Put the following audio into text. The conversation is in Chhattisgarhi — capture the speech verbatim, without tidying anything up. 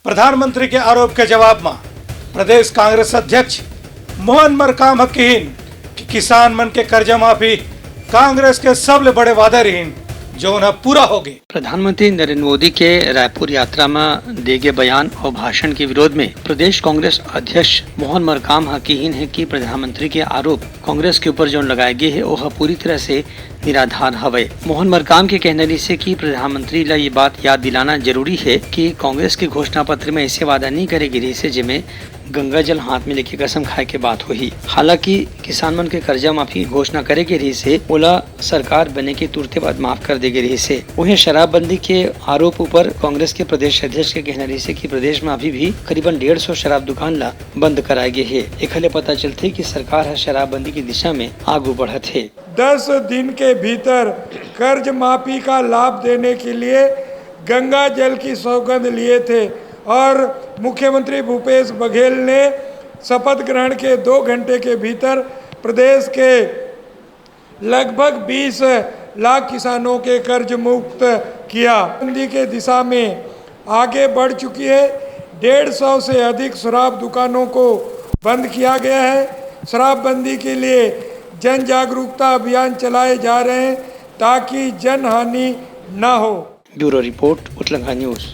प्रधानमंत्री के आरोप के जवाब म प्रदेश कांग्रेस अध्यक्ष मोहन मरकाम ह किहिन कि किसान मन के कर्जा माफी कांग्रेस के सबले बड़े वादा रिहिन, जौन ह पूरा होगे। प्रधानमंत्री नरेंद्र मोदी के रायपुर यात्रा म दे गे बयान अउ भाषण के विरोध में प्रदेश कांग्रेस अध्यक्ष मोहन मरकाम ह किहिन हे कि प्रधानमंत्री के आरोप कांग्रेस के ऊपर जौन लगाए गे हे, ओह पूरी तरह से निराधार हवय। मोहन मरकाम के कहना रिहिसे कि प्रधानमंत्री ला ये बात याद दिलाना जरूरी हे कि कांग्रेस के घोषणा पत्र में ऐसे वादा नहीं करे गे रिहिसे, जेमे गंगा जल हाथ में लेके कसम खाए के बात होही। हालांकि किसान मन के कर्जा माफी घोषणा करे गे रिहिसे, ओला सरकार बने के तुरते बाद माफ कर दे गे रिहिसे। उहें, शराबबंदी के आरोप ऊपर कांग्रेस के प्रदेश अध्यक्ष के कहना रिहिसे कि प्रदेश में अभी भी करीबन डेढ़ सौ शराब दुकान ला बंद कराए गे हे। एखर ले पता चलथे कि सरकार ह शराबबंदी की दिशा में आगू बढ़त हे। दस दिन के भीतर कर्ज माफी का लाभ देने के लिए गंगा जल की सौगंध लिए थे और मुख्यमंत्री भूपेश बघेल ने शपथ ग्रहण के दो घंटे के भीतर प्रदेश के लगभग बीस लाख किसानों के कर्ज मुक्त किया। बंदी के दिशा में आगे बढ़ चुकी है। डेढ़ सौ से अधिक शराब दुकानों को बंद किया गया है। शराबबंदी के लिए जन जागरूकता अभियान चलाए जा रहे हैं, ताकि जनहानि ना हो। Bureau report, Utlanga news.